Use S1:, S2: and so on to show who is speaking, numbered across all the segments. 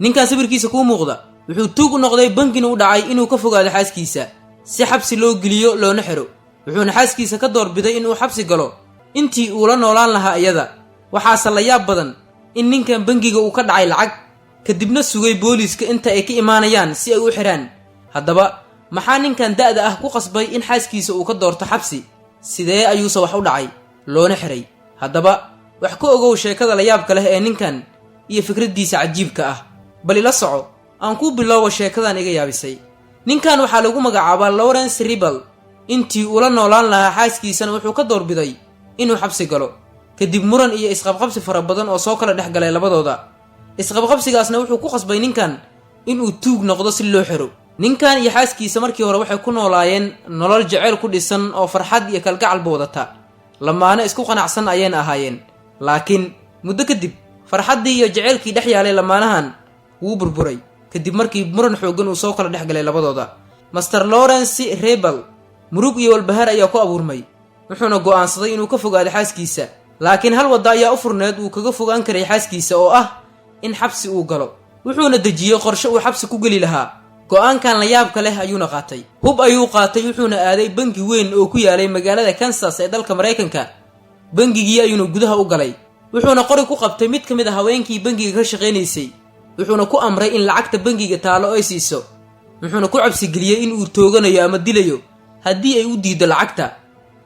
S1: Ninkan sawirkiisa kuu muuqda wuxuu tuug u noqday, bangina u dhacay inuu ka fogaado xaaskiisa si xabsi loo geliyo loona xiro. Wuxuuna xaaskiisa ka doorbiday inuu xabsi galo intii uu la noolaan lahaa iyada. Waxaase la yaab badan in ninkan bangiga uu ka dhacay lacag, kadibna sugay booliiska inta ay ka imaanayaan si ay u xidhaan. Haddaba, maxaa ninkan da'da ah ku qasbay in xaaskiisa uu ka doorto xabsi? Sidee ayuuse wax u dhacay loona xiray? Haddaba, wax ka ogow sheekada layaabka leh ee ninkan iyo fikraddiisa cajiibka ah. Bal ila soco, aan kuu bilowba sheekadan iga yaabisay. Ninkan waxaa lagu magacaabaa Lawrence Ribal. Intii uula noolaan lahaa xaaskiisana, wuxuu ka doorbiday inuu xabsi galo, kadib muran iyo isqabqabsi fara badan oo soo kala dhex galay labadooda. Isqabqabsigaasna wuxuu ku qasbay ninkan inuu tuug noqdo si loo xiro. Ninkan iyo xaaskiisa markii hore waxay ku noolaayeen nolol jaceyl ku dhisan oo farxad iyo kalgacalba wadata. Lamaano isku qanacsan ayayna ahaayeen. Laakiin muddo kadib, farxaddii iyo jaceylkii dhex yaalay lamaanahan wuu burburay, kadib markii muran xooggan uu soo kala dhex galay labadooda. Master Lawrence Rebel murug iyo walbahaar ayaa ku abuurmay, wuxuuna go'aansaday inuu ka fogaado xaaskiisa. Laakiin hal wadda ayaa u furneed uu kaga fogaan karay xaaskiisa, oo ah in xabsi uu galo. Wuxuuna dejiyey qorshe uu xabsi ku geli lahaa. Go'aankan la yaabka leh ayuuna qaatay. Hub ayuu qaatay, wuxuuna aaday bangi weyn oo ku yaalay magaalada Kansas ee dalka Maraykanka. Bangigii ayuuna gudaha u galay, wuxuuna qori ku qabtay mid ka mid a haweenkii bangiga ka shaqaynaysay, wuxuuna ku amray in lacagta bangiga taalo ay siiso. Wuxuuna ku cabsigeliyey in uu tooganayo ama dilayo haddii ay u diiddo lacagta.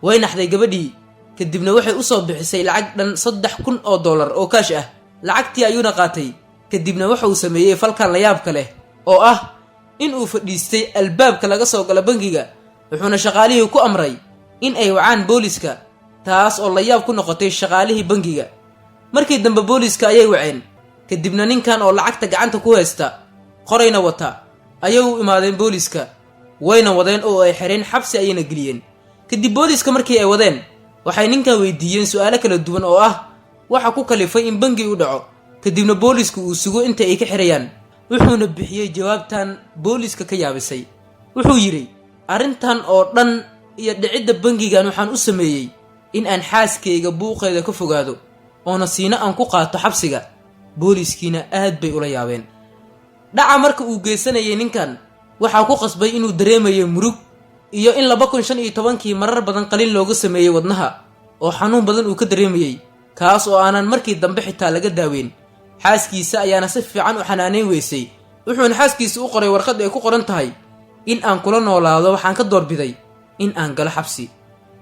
S1: Way naxday gabadhii, kadibna waxay u soo bixisay lacag dhan $3000 oo kaash ah. Lacagtii ayuuna qaatay, kadibna wuxuu sameeyey falkan layaabka leh, oo ah in uu fadhiistay albaabka laga soo galo bangiga, wuxuuna shaqaalihii ku amray in ay wacaan booliska, taas oo layaab ku noqotay shaqaalihii bangiga. Markii dambe booliska ayay waceen, kadibna ninkan oo lacagta gacanta ku haysta, qorayna wata, ayay u imaadeen booliska. Wayna wadeen oo ay xireen, xabsi ayayna geliyeen. Kadib booliska markii ay wadeen, waxay ninkan weydiiyeen su'aalo kala duwan, oo ah waxa ku kalifay in bangi u dhaco, kadibna boolisku uu sugo inta ay ka xirayaan. Wuxuuna bixiyey jawaabtan booliska ka yaabisay. Wuxuu yidhi: "Arrintan oo dhan iyo dhicidda bangigan waxaan u sameeyey in aan xaaskayga buuqeeda ka fogaado, oona siino aan ku qaato xabsiga." Booliskiina aad bay ula yaabeen. Dhaca marka uu geysanayay ninkan waxaa ku qasbay inuu dareemayo murug iyo in 2015-kii marar badan qalin looga sameeyey wadnaha, oo xanuun badan uu ka dareemayey, kaas oo aanan markii dambe xitaa laga daaweyn. Xaaskiisa ayaana si fiican u xanaaneyn weysay. Wuxuuna xaaskiisa u qoray warqad ay ku qoran tahay: "In aan kula noolaado waxaan ka doorbiday in aan galo xabsi."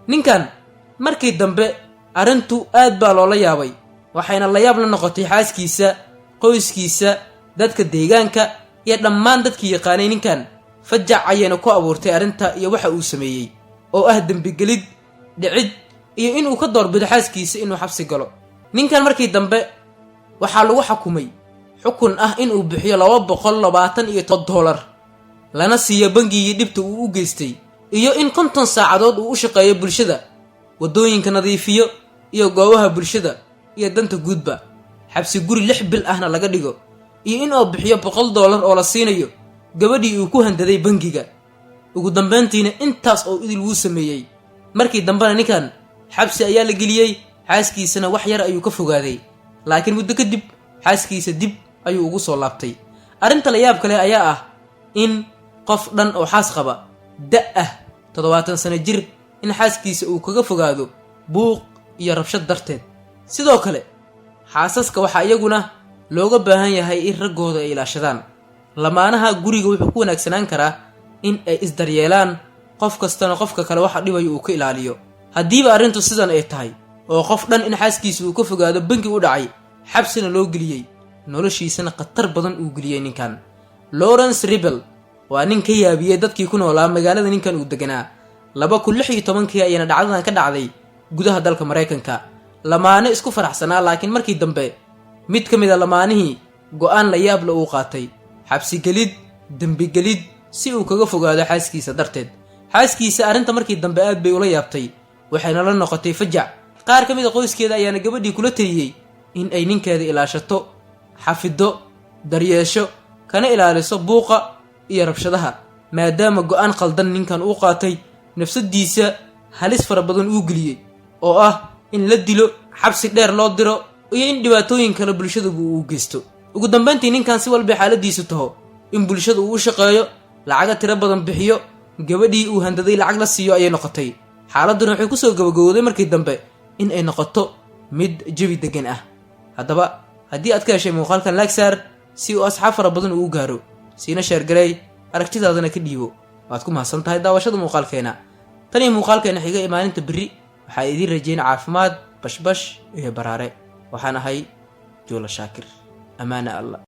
S1: Ninkan markii dambe arrintu aad baa loola yaabay, waxayna layaab la noqotay xaaskiisa, qoyskiisa, dadka deegaanka iyo dhammaan dadkii yaqaanay ninkan. Fajac ayayna ku abuurtay arrinta iyo waxa uu sameeyey, oo ah dembigelid, dhicid iyo inuu ka doorbido xaaskiisa inuu xabsi galo. Ninkan markii dambe waxaa lagu xakumay xukun ah inuu bixiyo $220, lana siiyo bangigii dhibta uu u geystay, iyo in 50 saacadood uu u shaqeeyo bulshada, waddooyinka nadiifiyo iyo goobaha bulshada iyo danta guudba, xabsi guri 6 bil ahna laga dhigo, iyo in uu bixiyo $100 oo la siinayo gabadhii uu ku handaday bangiga. Ugu dambayntiina intaas oo idil wuu sameeyey. Markii dambena ninkan xabsi ayaa la geliyey, xaaskiisana wax yar ayuu ka fogaaday, laakiin muddo kadib xaaskiisa dib ayuu ugu soo laabtay. Arrinta la yaabka leh ayaa ah in qof dhan oo xaas qaba, da' ah, 70 sano jir, in xaaskiisa uu kaga fogaado buuq iyo rabshad darteed. Sidoo kale, xaasaska waxaa iyaguna looga baahan yahay in raggooda ay ilaashadaan. Lamaanaha guriga wuxuu ku wanaagsanaan karaa in ay isdaryeelaan, qof kastana qofka kale waxa dhibayo uu ka ilaaliyo. Haddiiba arrintu sidan ay tahay, oo qof dhan in xaaskiisa uu ka fogaado bangi u dhacay, xabsina loo geliyey, noloshiisana khatar badan uu geliyey, ninkan Lawrence Rebel waa nin ka yaabiyey dadkii ku noolaa magaalada ninkan uu deganaa. 2016-kii ayayna dhacdadan ka dhacday gudaha dalka Maraykanka. Lamaane isku faraxsanaa, laakiin markii dambe mid ka mid a lamaanihii go'aan la yaabla uu qaatay: xabsigelid, dembigelid, si uu kaga fogaado xaaskiisa darteed. Xaaskiisa arrinta markii dambe aad bay ula yaabtay, waxayna la noqotay fajac. Qaar ka mid a qoyskeeda ayaana gabadhii kula taliyey in ay ninkeeda ilaashato, xafido, daryeesho, kana ilaaliso buuqa iyo rabshadaha, maadaama go'aan khaldan ninkan uu qaatay, nafsadiisa halis fara badan uu geliyey, oo ah in la dilo, xabsi dheer loo diro, iyo in dhibaatooyin kale bulshadabu uu geysto. Ugu dambayntii, ninkan si walbay xaaladiisu taho in bulshada uu u shaqeeyo, lacaga tiro badan bixiyo, gabadhii uu handaday lacag la siiyo ayay noqotay. Xaaladduna waxay kusoo gabagowday markii dambe in ay noqoto mid jawi degan ah. Haddaba, haddii aad ka heshay muuqaalkan, like saar si uu asxaab fara badan uu u gaaro, siina share garey, aragtidaadana ka dhiibo. Waad ku mahadsan tahay daawashada muuqaalkeena. Tan iyo muuqaalkeena xiga ee maalinta berri, waxaa idiin rajeyn caafimaad, bashbash iyo baraare. Waxaan ahay Juula Shaakir. Amaana Allah.